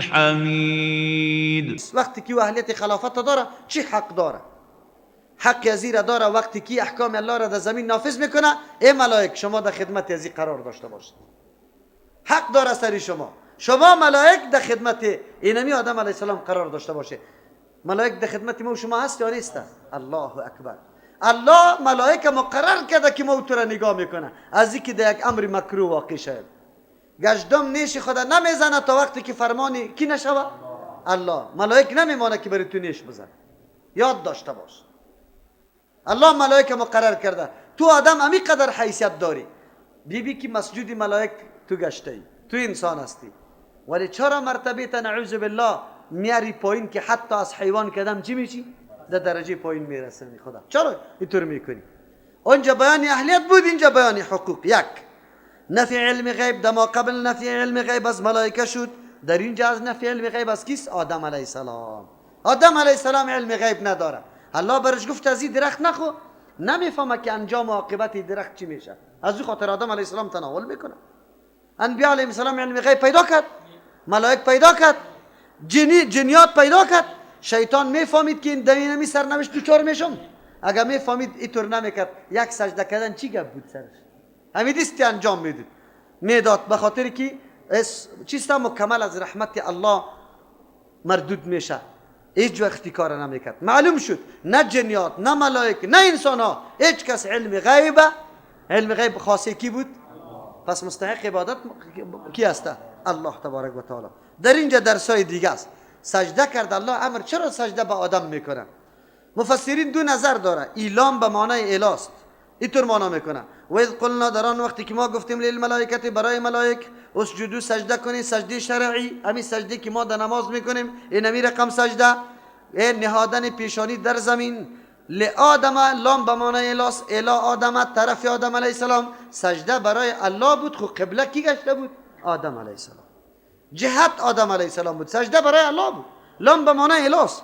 الحمید. وقتی که اهلیت خلافت داره چی حق داره؟ حق ازی را داره وقتی که احکام الله را در زمین نافذ میکنه. ای ملائک شما در خدمت ازی قرار داشته باشید، حق داره سری شما، شما ملائک در خدمت اینمی آدم علیه السلام قرار داشته باشه. ملائک در خدمت ما و شما هست یا نیست؟ الله اکبر. الله ملائک مقرر کرده که ما تو را نگاه میکنه از اینکه در یک امر مکروه واقع شد. گشدم نیش خدا نمیزنه تا وقتی که فرمانی کی نشوه؟ الله. ملائک نمیمانه که برای تو نیش بزنه، یاد داشته باش. الله ملائک مقرر کرده. تو آدم امی قدر حیثیت داری، بیبی که مسجد ملائک تو گشته ای، تو انسان هستی، ولی چرا مرتبه تا نعوذ بالله میاری پایین که حتی از حیوان کدم چی میشی؟ در درجه پایین میرسنی. خدا چرا اینطور میکنی؟ اونجا بیان اهلیت بود، اینجا بیان حقوق. یک، نفی علم غیب دما قبل نفی علم غیب از ملائکه شد، در اینجا از نفی علم غیب از کیست؟ آدم علیه السلام. آدم علیه السلام علم غیب نداره. الله برش گفت از این درخت نخو، نمیفهمه که انجام و عاقبت درخت چی میشه. از او خاطر آدم علیه السلام تناول میکنه. انبیاء علیهم السلام علم غیب پیدا کرد، ملائک پیدا کرد، جنیات پیدا کرد. شیطان میفهمید که این دینمی سرنوشت دوچار میشم. اگر میفهمید اینطور نمیکرد. یک سجده کردن چی گپ بود سرش؟ همین دستی انجام میداد، به خاطر که چیست مکمل از رحمت الله مردود میشه. هیچ وقتی کار نمیکرد. معلوم شد نه جنیات، نه ملائک، نه انسان ها، هیچ کس علم غیب، علم غیب خاصه کی بود؟ پس مستحق عبادت کی هست؟ الله تبارک و تعالی. در اینجا درسای دیگه است. سجده کرد الله امر، چرا سجده به آدم میکنه؟ مفسرین دو نظر داره. ایلام به معنای الاست، اینطور معنا میکنه. و اذ قلنا، در آن وقتی که ما گفتیم للملائکه، برای ملائک، اسجدوا، سجده کنید، سجده شرعی، همین سجده که ما در نماز میکنیم، این همی رقم سجده، نهادن پیشانی در زمین. لآدم، لام به معنای الاست، الی آدم، طرف آدم علیه السلام. سجده برای الله بود، خو قبله کی گشته بود؟ آدم علیه السلام. جهت آدم علیه السلام بود، سجده برای الله بود. لام به معنای الاست.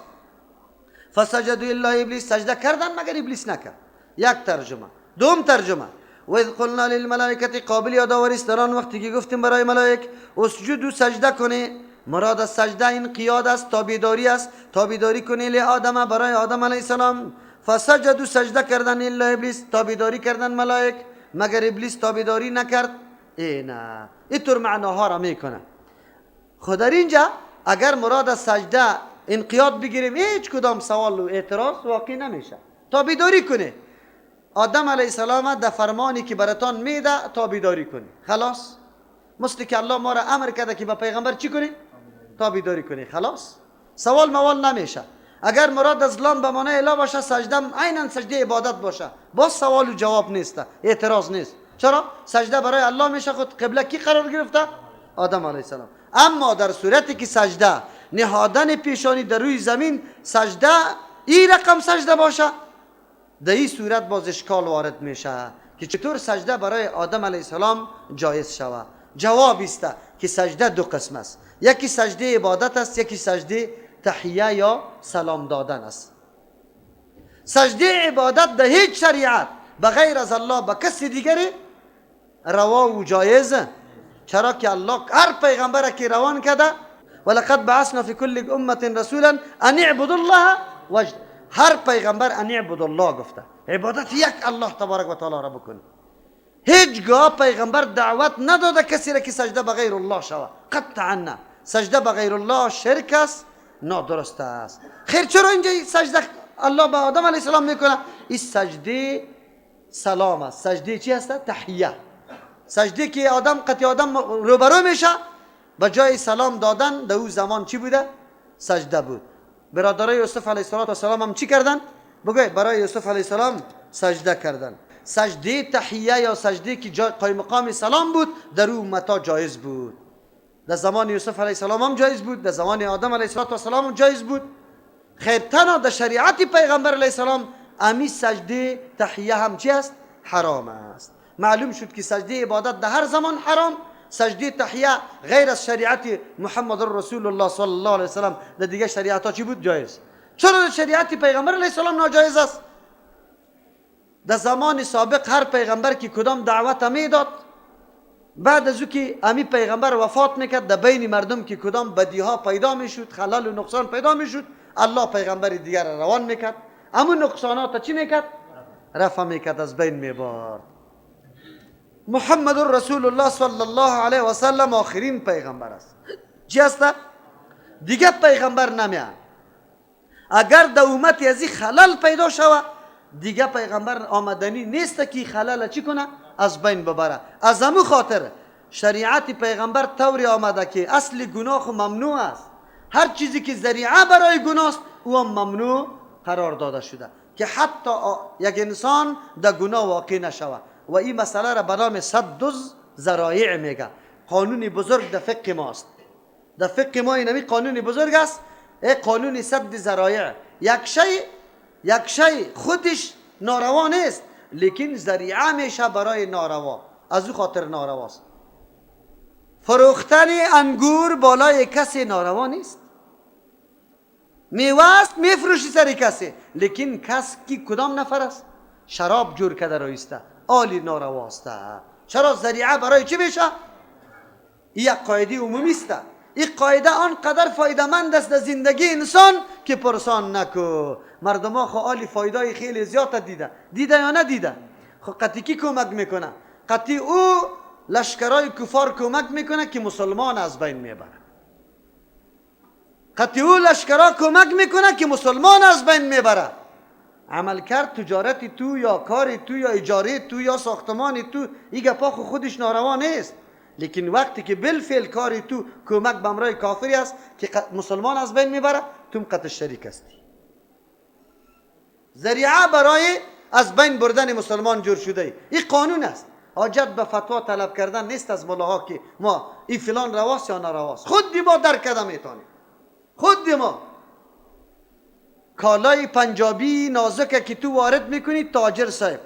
فسجدوا الا ابلیس، سجده کردن مگر ابلیس نکرد. یک ترجمه. دوم ترجمه، و اذ قلنا للملائکه، قابل یادآوری است در آن وقتی که گفتیم برای ملائک اسجدوا، سجده کنی. مراد از سجده انقیاد است، تابعداری است. تابعداری کنی لآدم، برای آدم علیه السلام. فسجدوا، سجده کردن، الا ابلیس، تابعداری کردن ملائک، مگر ابلیس تابعداری نکرد. ای نه، اینطور معناها را میکنه. خود در اینجا اگر مراد از سجده انقیاد بگیریم، هیچ کدام سوال و اعتراض واقع نمیشه. تابعداری کنه آدم علیه السلام در فرمانی که براتان میده، تابعداری کنی، خلاص. مثل که الله ما را امر کرده که به پیغمبر چی کنی؟ تابعداری کنی، خلاص. سوال موال نمیشه. اگر مراد از لام به معنای الا باشه، سجده عینا سجده عبادت باشه، باز سوال و جواب نیست، اعتراض نیست. چرا؟ سجده برای الله میشه، خود قبله کی قرار گرفته؟ آدم علیه السلام. اما در صورتی که سجده نهادن پیشانی در روی زمین، سجده این رقم سجده باشه، در این صورت باز اشکال وارد میشه که چطور سجده برای آدم علیه السلام جایز شود. جواب است که سجده دو قسم است، یکی سجده عبادت است، یکی سجده تحیه یا سلام دادن است. سجده عبادت در هیچ شریعت بغیر از الله به کسی دیگری روا و جایز، چرا که الله هر پیغمبر که روان کرده، ولقد بعثنا فی کل امه رسولا ان اعبدوا الله وجد، هر پیغمبر ان اعبدوا الله گفته، عبادت یک الله تبارک و تعالی را بکنه. هیچگاه پیغمبر دعوت نداده کسی را که سجده به غیر الله شود، قطعا نه. سجده به غیر الله شرک است، نادرست است. خیر، چرا اینجا سجده الله به آدم علیه السلام میکنه؟ این سجده سلام است. سجده چی است؟ تحیه. سجده که آدم قطع آدم روبرو میشه، به جای سلام دادن در او زمان چی بوده؟ سجده بود. برادرای یوسف علیه السلام هم چی کردن؟ بگوی برای یوسف علیه السلام سجده کردن. سجده تحیه یا سجده که جای قایم مقام سلام بود، در او متا جایز بود. در زمان یوسف علیه السلام هم جایز بود، در زمان آدم علیه السلام هم جایز بود. خیر، تنها در شریعت پیغمبر علیه السلام امی سجده تحیه هم چی است؟ حرام است. معلوم شد که سجده عبادت در هر زمان حرام، سجده تحیه غیر از شریعت محمد رسول الله صلی الله علیه وسلم در دیگه شریعت ها چی بود؟ جایز. چرا در شریعت پیغمبر علیه السلام ناجایز است؟ در زمان سابق هر پیغمبر که کدام دعوت میداد، بعد از او که امی پیغمبر وفات میکرد، در بین مردم که کدام بدیها پیدا میشد، خلل و نقصان پیدا میشد، الله پیغمبر دیگر را روان میکرد، امو نقصانات چی میکرد؟ رفع میکرد، از بین میبرد. محمد رسول الله صلی الله علیه و سلم آخرین پیغمبر است. چی است؟ دیگه پیغمبر نمیاد. اگر در امت ازی خلل پیدا شوه، دیگه پیغمبر آمدنی نیست که خلل چی کنه؟ از بین ببره. از امو خاطر شریعت پیغمبر طوری آمده که اصل گناه ممنوع است. هر چیزی که ذریعه برای گناه است او هم ممنوع قرار داده شده که حتی یک انسان در گناه واقع نشوه. و این مسئله را به نام سد الذرایع میگه. قانون بزرگ در فقه ماست. در فقه ما اینمی قانون بزرگ است، قانون سد ذرایع. یک شی خودش ناروا نیست، لیکن ذریعه میشه برای ناروا، از او خاطر نارواست. فروختن انگور بالای کسی ناروا نیست، میوه است میفروشی سر کسی، لیکن کس کی کدام نفر است؟ شراب جور کرده رایسته، آلی ناروا است. چرا؟ ذریعه برای چی میشه؟ این یک قاعده عمومی است. این قاعده آنقدر فایده‌مند است در زندگی انسان که پرسان نکو. مردم ها خو آلی فایدای خیلی زیاد دیده، دیده یا ندیده؟ خو قطعی کی کمک میکنه؟ قطعی او لشکرای کفار کمک میکنه که مسلمان از بین میبره. قطعی او لشکرا کمک میکنه که مسلمان از بین میبره. عمل کرد تجارت تو یا کار تو یا اجاره تو یا ساختمان تو، این گپا خو خودش ناروا نیست، لیکن وقتی که بالفعل کار تو کمک به امرای کافری است که مسلمان از بین میبره، تو قطع شریک هستی. ذریعه برای از بین بردن مسلمان جور شده. این قانون است. حاجت به فتوا طلب کردن نیست از ملاها که ما این فلان رواست یا نارواست. خود ما درک کرده میتونیم. خود ما کالای پنجابی نازکه که تو وارد میکنی تاجر صاحب،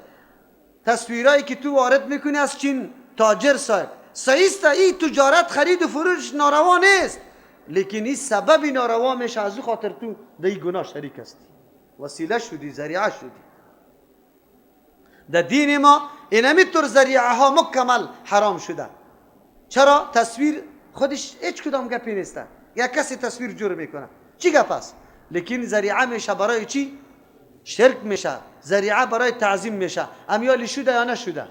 تصویرایی که تو وارد میکنی از چین تاجر صاحب، صحیح است. این تجارت خرید و فروش ناروا نیست، لیکن این سبب ناروا میشه، از او خاطر تو در این گناه شریک هستی، وسیله شدی، ذریعه شدی. در دین ما اینمی طور ذریعه ها مکمل حرام شده. چرا؟ تصویر خودش هیچ کدام گپی نیست، یک کسی تصویر جور میکنه، چی گپ است؟ لیکن ذریعه میشه برای چی؟ شرک میشه، ذریعه برای تعظیم میشه. امیالی شده یا نشده؟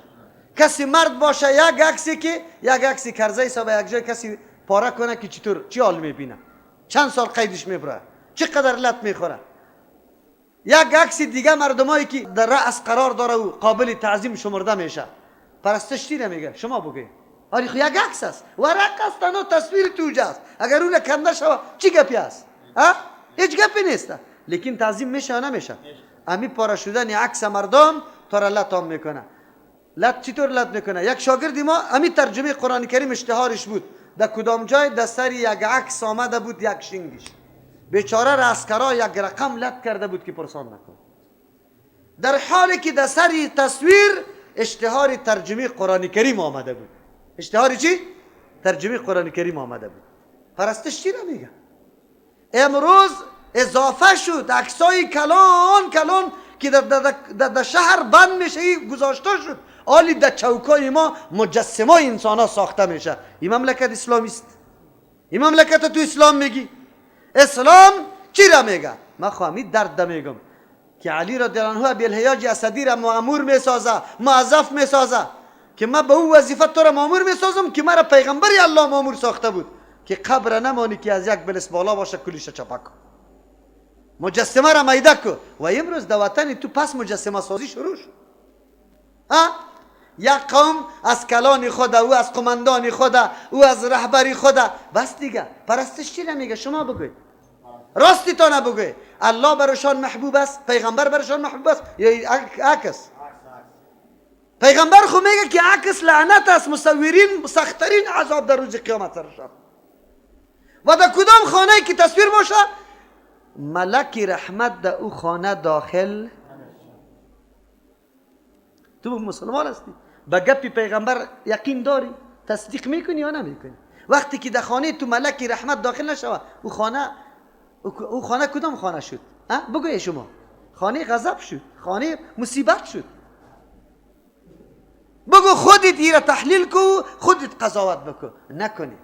کسی مرد باشه یک عکسی که یک عکسی کرزی صاحب یک جای کسی پاره کنه که چطور چی حال میبینه، چند سال قیدش میبره، چقدر لط میخوره. یک عکس دیگه مردمایی که در رأس قرار داره و قابل تعظیم شمرده میشه، پرستش چی نمیگه؟ شما بگید. آره خو یک عکس است، ورق است، تنها تصویر توجه است. اگر اون کنده شوه چی گپی است؟ ها؟ هیچ گپی نیست. لیکن تعظیم میشه یا نمیشه؟ امی پاره شدن عکس مردم تا را لط هم میکنه. لط چطور لط میکنه؟ یک شاگردی ما امی ترجمه قرآن کریم اشتهارش بود، در کدام جای در سر یک عکس آمده بود یک شنگش، بیچاره راسکرا یک رقم لط کرده بود که پرسان نکن، در حالی که در سر تصویر اشتهار ترجمه قرآن کریم آمده بود. اشتهار چی؟ ترجمه قرآن کریم آمده بود. پرستش چی نمیگه؟ امروز اضافه شد عکسای کلان کلان که در شهر بند میشه، گذاشته شد. آلی در چوکای ما مجسمه انسان ها ساخته میشه. این مملکت اسلامی است. این مملکت تو اسلام میگی. اسلام چی را میگه؟ من خواهمی درد میگم که علی رضی الله عنه ابی اسدی را مامور میسازه، موظف میسازه که من به او وظیفه تو را مامور میسازم که مرا پیغمبر الله مامور ساخته بود که قبر نمانی که از یک بلس بالا باشه کلیش چپک، مجسمه را میده کو. و امروز در وطن تو پس مجسمه سازی شروع شد. ها؟ یک قوم از کلان خدا، او از قماندان خدا، او از رهبری خدا، بس دیگه. پرستش چی نمیگه؟ شما بگوید، راستی تا نبگوید. الله برشان محبوب است، پیغمبر برشان محبوب است یا عکس؟ پیغمبر خو میگه که عکس لعنت است، مصورین سختترین عذاب در روز قیامت سرشان. و در کدام خانه که تصویر باشه ملک رحمت در او خانه داخل. تو مسلمان هستی، به گپی پیغمبر یقین داری، تصدیق میکنی یا نمیکنی؟ وقتی که در خانه تو ملک رحمت داخل نشوه، او خانه کدام خانه شد؟ بگوی شما. خانه غضب شد، خانه مصیبت شد. بگو خودت ایره تحلیل کو، خودت قضاوت بکو. نکنی.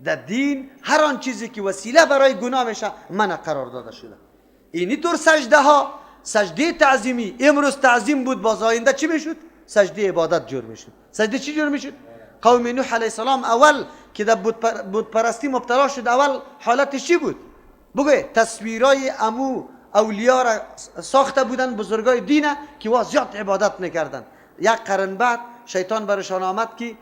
در دین هر آن چیزی که وسیله برای گناه میشه منع قرار داده شده. اینی طور سجده ها، سجده تعظیمی امروز تعظیم بود، باز آینده چی میشد؟ سجده عبادت جور میشد. سجده چی جور میشد؟ قوم نوح علیه السلام اول که در بت پرستی مبتلا شد، اول حالتش چی بود؟ بگو تصویرای امو اولیا را ساخته بودن بزرگای دینه که وا زیاد عبادت میکردن. یک قرن بعد شیطان برشان آمد که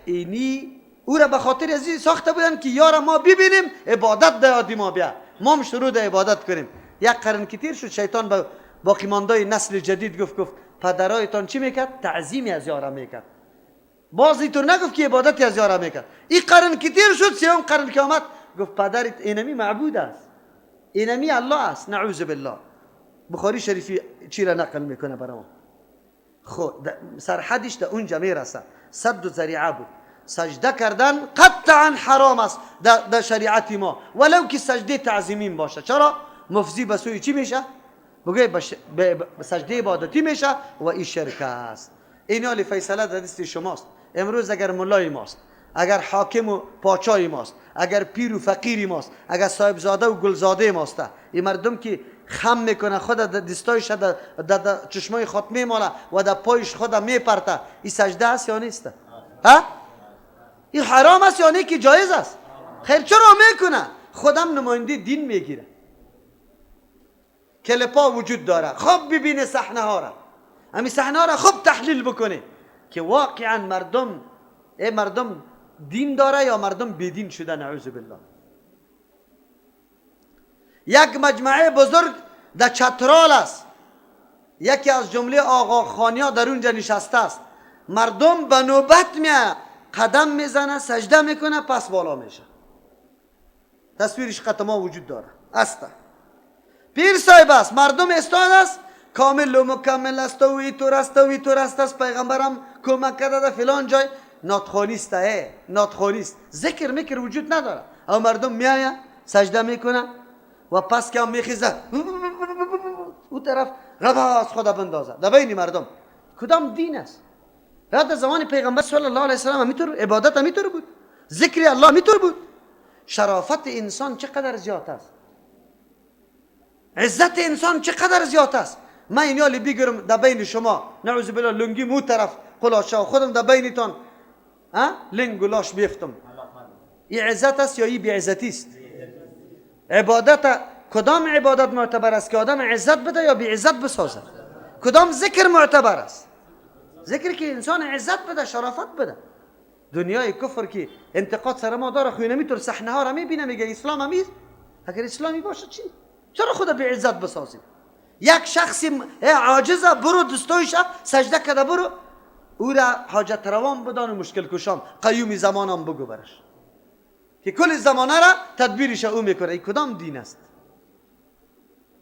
اینی او را به خاطر از این ساخته بودن که یارا ما ببینیم عبادت در یاد ما بیا، ما هم شروع در عبادت کنیم. یک قرن که تیر شد، شیطان به باقی ماندای نسل جدید گفت پدرایتان چی میکرد؟ تعظیمی از یارا میکرد. باز اینطور نگفت که عبادتی از یارا میکرد. این قرن که تیر شد، سیوم قرن که آمد گفت پدرت اینمی معبود است، اینمی الله است، نعوذ بالله. بخاری شریفی چی را نقل میکنه برای ما؟ خب سرحدش در اونجا میرسه. سد و ذریعه بود. سجده کردن قطعا حرام است در شریعت ما، ولو که سجده تعظیمی باشه. چرا؟ مفضی به سوی چی میشه؟ بگه به سجده عبادتی میشه و این شرک است. این حال فیصله در دست شماست. امروز اگر ملای ماست، اگر حاکم و پاچای ماست، اگر پیر و فقیری ماست، اگر صاحبزاده و گلزاده ماست، این مردم که خم میکنه خود در دستایش در چشمای خود میماله و در پایش خود میپرته، این سجده است یا نیست؟ ها؟ این حرام است یا نه که جایز است؟ خیر چرا میکنه؟ خودم نماینده دین میگیره. کلپا وجود داره، خوب ببینه صحنه ها را، همین صحنه ها را خوب تحلیل بکنه که واقعا مردم ای مردم دین داره یا مردم بیدین شده، نعوذ بالله. یک مجمعه بزرگ در چترال است، یکی از جمله آقا خانیا در اونجا نشسته است. مردم به نوبت میاد، قدم میزنه، سجده میکنه، پس بالا میشه. تصویرش قطما وجود داره است. پیر صاحب است، مردم استاد است، کامل و مکمل است و اینطور است و اینطور است، پیغمبرم کمک کرده در فلان جای. ناتخوانی است، ناتخوانی است، ذکر میکر وجود نداره. او مردم میآید سجده میکنه و پس که هم میخیزه او طرف ربا از خدا بندازه در بین مردم. کدام دین است؟ بعد از زمان پیغمبر صلی الله علیه وسلم همینطور عبادت همینطور بود، ذکر الله همینطور بود. شرافت انسان چقدر زیاد است، عزت انسان چقدر زیاد است. من اینالی بگیرم در بین شما، نعوذ بالله، لنگی مو طرف قلاشه خودم در بینتان لنگ و لاش بیفتم. این عزت است یا این بیعزتی است؟ عبادت کدام عبادت معتبر است که آدم عزت بده یا بیعزت بسازه؟ کدام ذکر معتبر است؟ ذکر که انسان عزت بده، شرافت بده. دنیای کفر که انتقاد سر ما داره، خو نمیتونه صحنه ها را میبینه میگه اسلام همیست. اگر اسلامی باشه چی؟ چرا خدا به عزت بسازیم؟ یک شخص عاجزه، برو دستایش سجده کرده، برو او را حاجت روان بدان و مشکل کشام قیوم زمانم بگو برش که کل زمانه را تدبیرش او میکنه. این کدام دین است؟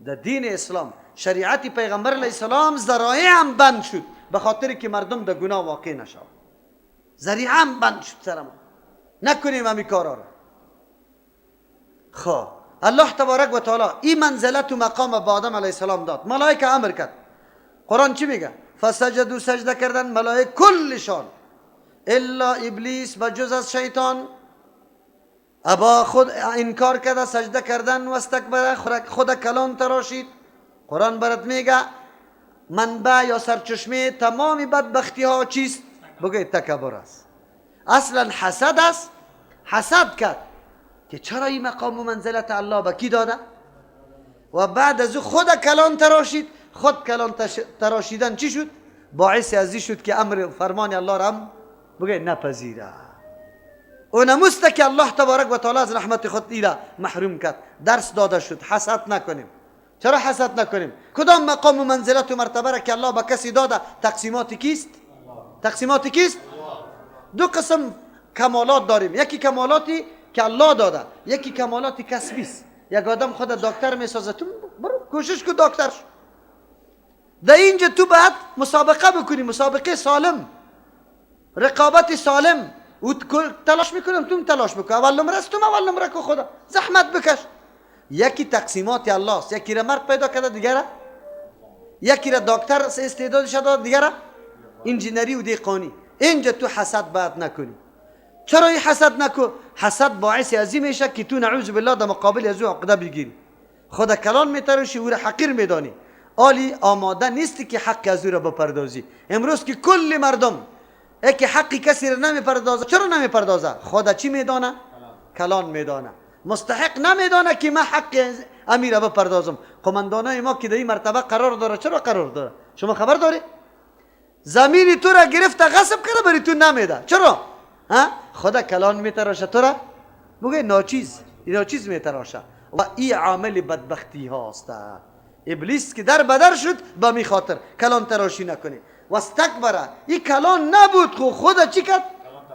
در دین اسلام شریعت پیغمبر علیه السلام ذرایع هم بند شد به خاطر که مردم در گناه واقع نشود. ذریعه هم بند شد سر ما، نکنیم همین کارا را. خب الله تبارک و تعالی این منزلت و مقام به آدم علیه السلام داد. ملائکه امر کرد. قرآن چی میگه؟ فسجدوا، سجده کردن ملائکه کلشان الا ابلیس، و جز از شیطان. ابا خود انکار کرده سجده کردن و استکبر، خود کلان تراشید. قرآن برات میگه منبع یا سرچشمه تمام بدبختی ها چیست؟ بگه تکبر است. اصلا حسد است. حسد کرد که چرا این مقام و منزلت الله به کی داده؟ و بعد از او خود کلان تراشید. خود کلان تراشیدن چی شد؟ باعث ازی شد که امر فرمان الله را هم بگه نپذیره. او نموسته که الله تبارک و تعالی از رحمت خود ایره محروم کرد. درس داده شد حسد نکنیم. چرا حسد نکنیم؟ کدام مقام و منزلت و مرتبه را که الله به کسی داده تقسیمات کیست؟ تقسیمات کیست؟ دو قسم کمالات داریم. یکی کمالاتی که الله داده، یکی کمالات کسبی است. یک آدم خود دکتر میسازه، تو برو کوشش کن دکتر شو. در اینجا تو باید مسابقه بکنی، مسابقه سالم، رقابت سالم. او تلاش میکنم تو تلاش بکن، اول نمره است تو اول نمره کو، خدا زحمت بکش. یکی تقسیمات الله است، یکی را مرد پیدا کرده دیگره، یکی را دکتر استعدادش داد دیگره. انجینری و دیقانی. اینجا تو حسد باید نکنی. چرا این حسد نکن؟ حسد باعث ازی میشه که تو نعوذ بالله در مقابل از او عقده بگیری، خدا کلان میتراشی، او را حقیر میدانی، آلی آماده نیستی که حق از او را بپردازی. امروز که کل مردم که حقی کسی را نمیپردازه، چرا نمیپردازه؟ خدا چی میدانه؟ کلان میدانه، مستحق نمیدانه که من حق امیر بپردازم. قماندانای ما که در این مرتبه قرار داره، چرا قرار داره؟ شما خبر داری؟ زمین تو را گرفته غصب کرده بری تو نمیده، چرا؟ ها؟ خدا کلان میتراشه تو را بگه ناچیز، ناچیز میتراشه. و این عامل بدبختی هاست. ابلیس که در بدر شد به می خاطر کلان تراشی نکنی. و استکبره، این کلان نبود، خو خدا چی کرد؟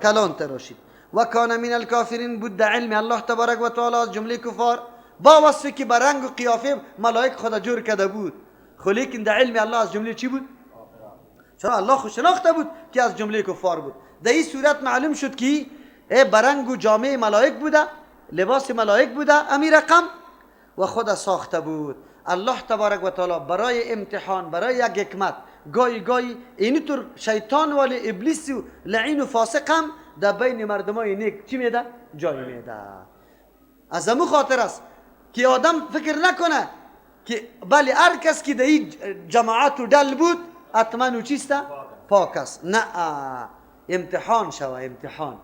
کلان تراشید. و کان من الکافرین بود در علم الله تبارک و تعالی از جمله کفار، با وصفی که به رنگ و قیافه ملائک خدا جور کرده بود، خو لیکن در علم الله از جمله چی بود؟ چرا الله خو شناخته بود که از جمله کفار بود. در این صورت معلوم شد که برنگ و جامعه ملائک بوده، لباس ملائک بوده، امیر رقم و خدا ساخته بود. الله تبارک و تعالی برای امتحان، برای یک حکمت، گاهی گاهی اینطور شیطان ولی ابلیس و لعین و فاسق هم در بین مردمای نیک چی میده؟ جای میده. از امو خاطر است که آدم فکر نکنه که بله هر کس که در این جماعت و دل بود حتما او چیست؟ پاک است. نه، امتحان شوه، امتحان،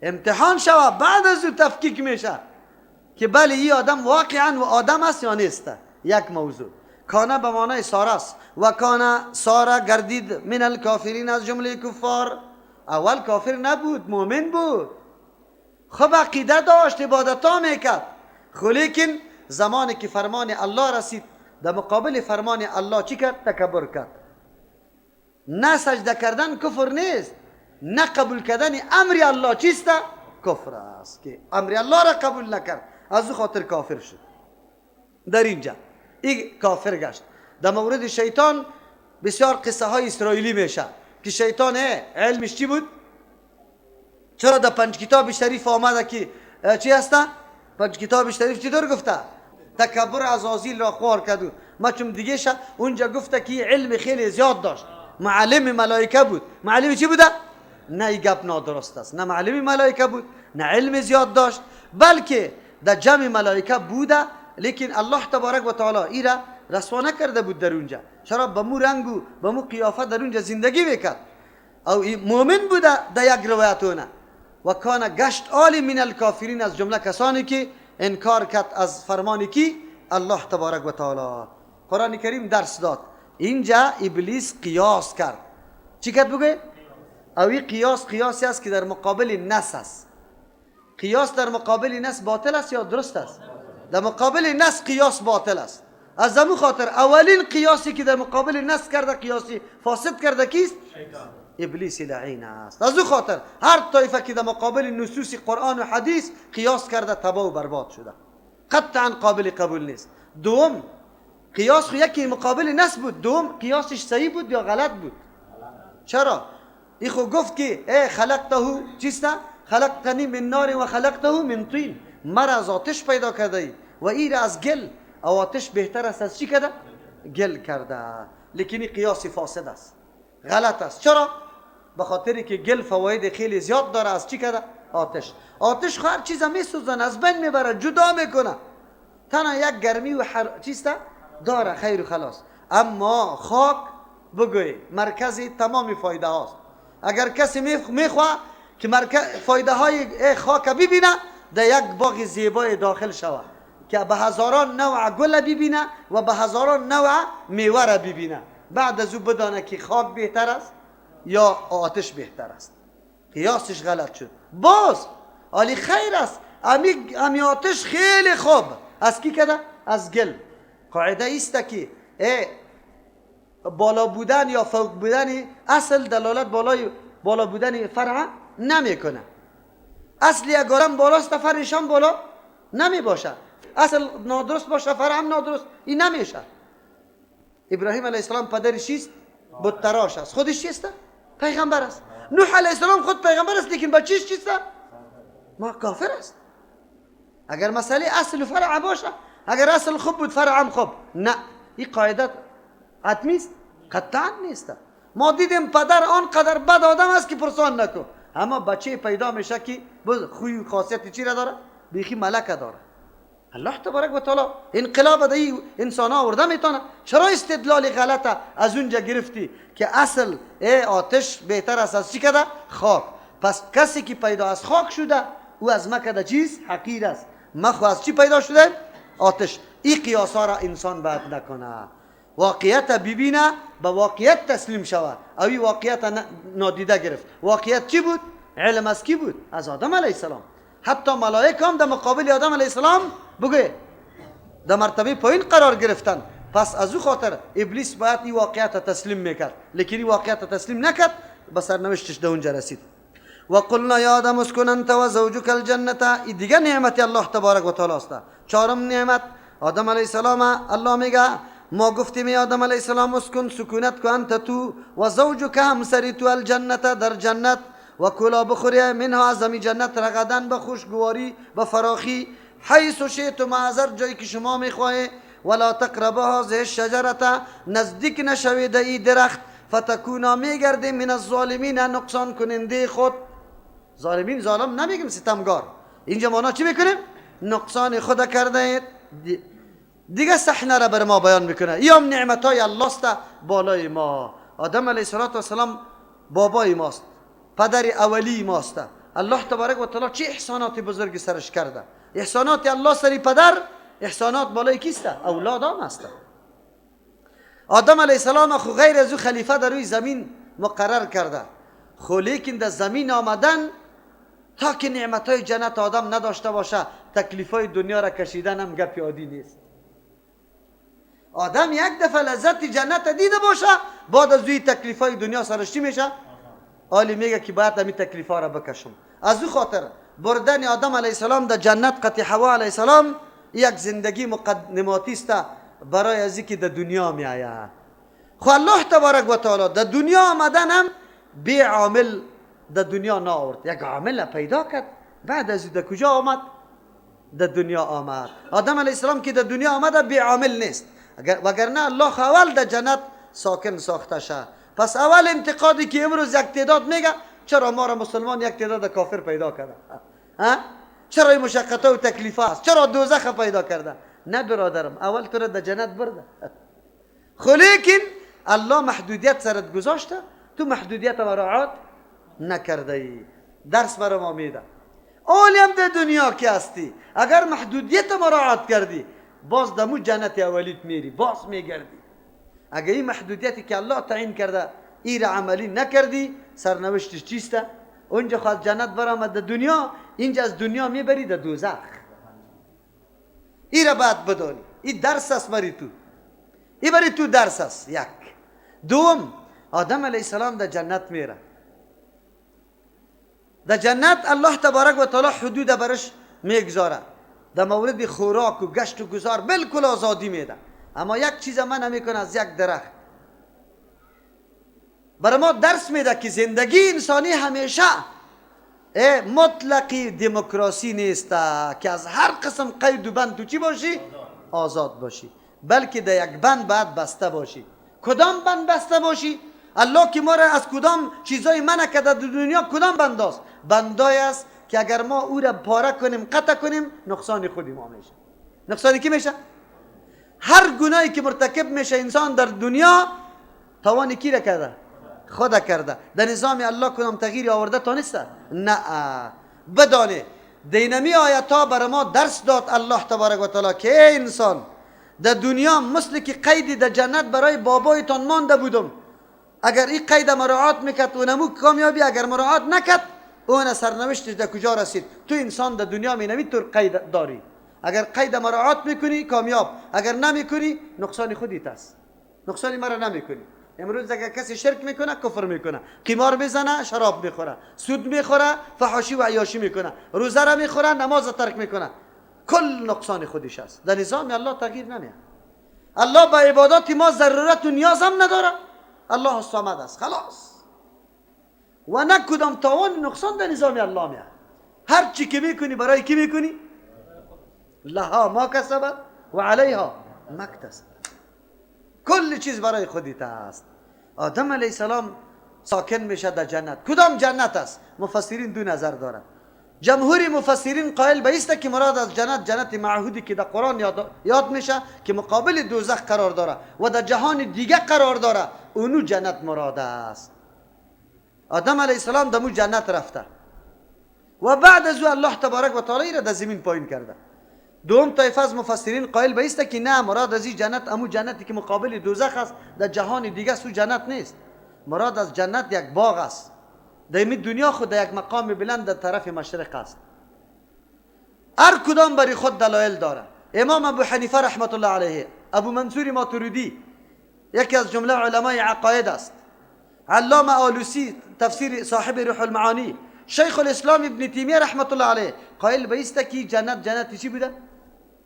امتحان شوه، بعد از او تفکیک میشه که بله این آدم واقعا و آدم است یا نیست. یک موضوع کانه به معنای ساره است. و کانه ساره گردید من الکافرین از جمله کفار. اول کافر نبود، مؤمن بود، خب عقیده داشت، عبادت ها میکرد، خو لیکن زمانی که فرمان الله رسید در مقابل فرمان الله چی کرد؟ تکبر کرد. نه سجده کردن کفر نیست، نه قبول کردن امر الله چیست؟ کفر است که امر الله را قبول نکرد، از او خاطر کافر شد. در اینجا این کافر گشت. در مورد شیطان بسیار قصه های اسرائیلی میشه که شیطان علمش چی بود؟ چرا در پنج کتاب شریف آمده که چی هسته؟ پنج کتاب شریف چطور گفته؟ تکبر عزازیل را خوار کرد. ما چون دیگه شه اونجا گفته که علم خیلی زیاد داشت، معلم ملائکه بود. معلم چی بوده؟ نه این گپ نادرست است. نه معلم ملائکه بود، نه علم زیاد داشت، بلکه در جمع ملائکه بوده، لیکن الله تبارک و تعالی ایرا رسوا نکرده بود در اونجا. چرا به مو رنگ و به مو قیافه در اونجا زندگی میکرد او مؤمن بوده در یک روایتونه. و کان گشت آلی من الکافرین از جمله کسانی که انکار کرد از فرمان کی؟ الله تبارک و تعالی. قرآن کریم درس داد. اینجا ابلیس قیاس کرد. چی کرد بگه؟ او این قیاس قیاسی است که در مقابل نص است. قیاس در مقابل نص باطل است یا درست است؟ در مقابل نص قیاس باطل است. از همون خاطر اولین قیاسی که در مقابل نص کرده، قیاسی فاسد کرده کیست؟ ابلیس لعین است. از او خاطر هر طایفه که در مقابل نصوص قرآن و حدیث قیاس کرده تباه و برباد شده، قطعا قابل قبول نیست. دوم قیاس خو یکی مقابل نص بود، دوم قیاسش صحیح بود یا غلط بود؟ چرا؟ ای خو گفت که ای خلقته چیست؟ خلقتنی من نار و خلقته من طین، مرا از آتش پیدا کرده ای و ای را از گل، او آتش بهتر است از چی کرده؟ گل کرده. لیکن این قیاس فاسد است، غلط است. چرا؟ به خاطر که گل فواید خیلی زیاد داره از چی کرده؟ آتش. آتش خو هر چیز میسوزن، از بین میبره، جدا میکنه، تنها یک گرمی و چیست داره، خیر و خلاص. اما خاک بگوی مرکز تمام فایده هاست. اگر کسی میخواه که فایده های خاک ببینه، در یک باغ زیبای داخل شوه که به هزاران نوع گل ببینه و به هزاران نوع میوه را ببینه، بعد از او بدانه که خاک بهتر است یا آتش بهتر است. قیاسش غلط شد. باز عالی خیر است، امی آتش خیلی خوب از کی کده؟ از گل. قاعده ایست که بالا بودن یا فوق بودن اصل دلالت بالای بالا بودن فرع نمیکنه. اصل یک آدم بالاست، فرعش هم بالا نمی باشه. اصل نادرست باشه، فرع هم نادرست، این نمیشه. ابراهیم علیه السلام پدرش چیست؟ بت تراش است. خودش چیست؟ پیغمبر است. نوح علیه السلام خود پیغمبر است، لیکن بچه‌ش چیست؟ ما کافر است. اگر مسئله اصل و فرع باشه، اگر اصل خوب بود فرع هم خوب، نه، این قاعده حتمی است؟ قطعا نیست. ما دیدیم پدر آنقدر بد آدم است که پرسان نکن، اما بچه پیدا میشه که خوی خاصیت چی را داره؟ بیخی ملکه داره. الله تبارک و تعالی انقلاب در این انسان ها آورده میتونه. چرا استدلال غلطه از اونجا گرفتی که اصل آتش بهتر است از چی کده؟ خاک. پس کسی که پیدا از خاک شده او از مکده چیز حقیر است. ما خو از چی پیدا شده؟ آتش. این قیاس ها را انسان باید نکنه، واقعیت ببینه، به واقعیت تسلیم شوه. او این واقعیت نادیده گرفت. واقعیت چی بود؟ علم از کی بود؟ از آدم علیه السلام. حتی ملائک هم در مقابل آدم علیه السلام بگه در مرتبه پایین قرار گرفتن. پس از او خاطر ابلیس باید این واقعیت تسلیم میکرد، لیکن این واقعیت تسلیم نکرد، به سرنوشتش در اونجا رسید. و قلنا یا آدم اسکن انت و زوجک الجنة. این دیگه نعمت الله تبارک و تعالی است. چهارم نعمت آدم علیه السلام، الله میگه ما گفتیم ای آدم علیه السلام اسکن، سکونت کن، انت تو و زوجک همسری تو، الجنة در جنت، و کلا بخوری منها از همی جنت رغدن به خوشگواری به فراخی، حیث شئتم از هر جایی که شما میخواهی، ولا تقربا هذه الشجرة نزدیک نشوید ای درخت، فتکونا میگردی من الظالمین نقصان کننده خود. ظالمین ظالم نمیگیم، ستمگار. اینجا معنا چی میکنیم؟ نقصان خود کرده اید. دیگه صحنه را بر ما بیان میکنه. ای هم نعمت های الله است بالای ما. آدم علیه السلام بابای ماست، پدر اولی ماست. الله تبارک و تعالی چه احسانات بزرگی سرش کرده. احسانات الله سری پدر، احسانات بالای کیست؟ اولاد هم است. آدم علیه السلام خو غیر از او خلیفه در روی زمین مقرر کرده، خو لیکن در زمین آمدن تا که نعمتهای جنت آدم نداشته باشه، تکلیفای دنیا را کشیدن هم گپ عادی نیست. آدم یک دفعه لذت جنت دیده باشه، بعد از اوی تکلیفای دنیا سرش چی میشه؟ آلی میگه که باید همین تکلیفا را بکشم. از او خاطر بردن آدم علیه السلام در جنت قطع حوا علیه السلام یک زندگی مقدماتی است برای از اینکه در دنیا می آید. خو الله تبارک و تعالی در دنیا آمدن هم بی عامل در دنیا نآورد، یک عامل پیدا کرد. بعد از در کجا آمد؟ در دنیا آمد. آدم علیه السلام که در دنیا آمده بی عامل نیست، وگرنه الله اول در جنت ساکن ساخته شه. پس اول انتقادی که امروز یک تعداد میگه چرا ما را مسلمان یک تعداد کافر پیدا کرده، چرا این مشقت و تکلیف است، چرا دوزخ پیدا کرده؟ نه برادرم، اول تو را در جنت برده، خو لیکن الله محدودیت سرت گذاشته، تو محدودیت مراعات نکرده ای. درس برای ما میده. اولی هم در دنیا که هستی اگر محدودیت مراعات کردی، باز دمو جنت اولیت میری، باز میگردی. اگر این محدودیتی که الله تعیین کرده ای را عملی نکردی، سرنوشتش چیسته؟ اونجا خواهد جنت برآمد در دنیا، اینجا از دنیا میبری در دوزخ. ای را باید بدانی. این درس است برای تو، ای برای تو درس است. یک. دوم، آدم علیه السلام در جنت میره. در جنت الله تبارک و تعالی حدود برش میگذاره، در مورد خوراک و گشت و گذار بالکل آزادی میده. اما یک چیز من نمیکنه از یک درخت. برای ما درس میده که زندگی انسانی همیشه مطلقی دموکراسی نیست که از هر قسم قید و بند تو چی باشی؟ آزاد باشی، بلکه در یک بند باید بسته باشی. کدام بند بسته باشی؟ الله که ما را از کدام چیزای منع کرده در دنیا، کدام بند است؟ بندای است که اگر ما او را پاره کنیم، قطع کنیم، نقصان خودی ما میشه. نقصان کی میشه؟ هر گناهی که مرتکب میشه انسان در دنیا، توان کی را کرده؟ خدا کرده. در نظام الله کدام تغییری آورده تانسته؟ نه. بدانه دینمی آیت ها بر ما درس داد الله تبارک و تعالی که ای انسان، در دنیا مثل که قیدی در جنت برای بابایتان مانده بودم، اگر این قید مراعات میکرد اونمو کامیابی، اگر مراعات نکرد اون سرنوشتش در کجا رسید؟ تو انسان در دنیا مینوی تو قید داری، اگر قید مراعات میکنی کامیاب، اگر نمیکنی نقصان خودیت است، نقصان مرا نمیکنی. امروز اگر کسی شرک میکنه کفر میکنه، قمار میزنه، شراب میخوره، سود میخوره، فحاشی و عیاشی میکنه، روزه را میخوره، نماز ترک میکنه، کل نقصان خودش است. در نظام الله تغییر نمیاد. الله به عبادات ما ضرورت و نیاز هم نداره، الله الصمد است، خلاص. و نه کدام تاوان نقصان در نظام الله میاد. هر چی که میکنی برای کی میکنی؟ لها ما کسبت و علیها ما اکتسبت. کل چیز برای خودت است. آدم علیه السلام ساکن میشه در جنت. کدام جنت است؟ مفسرین دو نظر دارند. جمهور مفسرین قائل به است که مراد از جنت، جنت معهودی که در قرآن یاد میشه که مقابل دوزخ قرار داره و در جهان دیگه قرار داره، اونو جنت مراد است. آدم علیه السلام در مو جنت رفته و بعد از او الله تبارک و تعالی را در زمین پایین کرده. دوم طایفه از مفسرین قائل به است که نه، مراد از این جنت امو جنتی که مقابل دوزخ است، در جهان دیگه سو جنت نیست. مراد از جنت یک باغ است در این دنیا، خود در یک مقام بلند در طرف مشرق است. هر کدام برای خود دلایل داره. امام ابو حنیفه رحمت الله علیه، ابو منصور ماتریدی یکی از جمله علمای عقاید است، علامه آلوسی تفسیر صاحب روح المعانی، شیخ الاسلام ابن تیمیه رحمت الله علیه قائل به است که جنت جنت چی بوده؟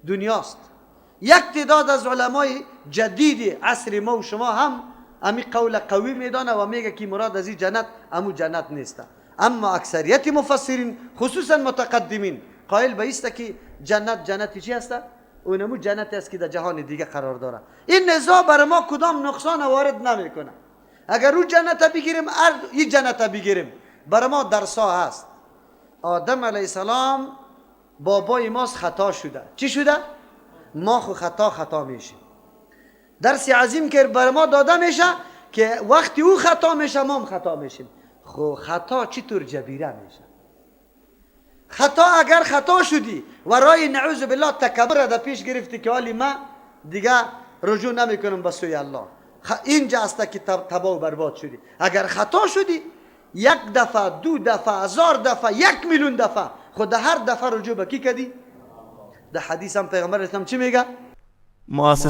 دنیاست. یک تعداد از علمای جدید عصر ما و شما هم امی قول قوی میدانه و میگه که مراد از این جنت امو جنت نیست. اما اکثریت مفسرین خصوصا متقدمین قائل به است که جنت جنت چی است؟ اونمو جنت است که در جهان دیگه قرار داره. این نزاع بر ما کدام نقصان وارد نمیکنه. اگر او جنت بگیریم، این جنت بگیریم، بر ما درسا هست. آدم علیه السلام بابای ماست، خطا شده. چی شده؟ ما خو خطا میشیم. درس عظیم که بر ما داده میشه که وقتی او خطا میشه ما هم خطا میشیم. خو خطا چطور جبیره میشه؟ خطا اگر خطا شدی و رای نعوذ بالله تکبر در پیش گرفتی که حالی ما دیگه رجوع نمیکنم به سوی الله، اینجا است که تباه و برباد شدی. اگر خطا شدی یک دفعه، دو دفعه، 1000 دفعه، 1 میلیون دفعه، خود هر دفعه رجوع به کی کدی؟ در حدیث هم پیغمبر اسلام چی میگه؟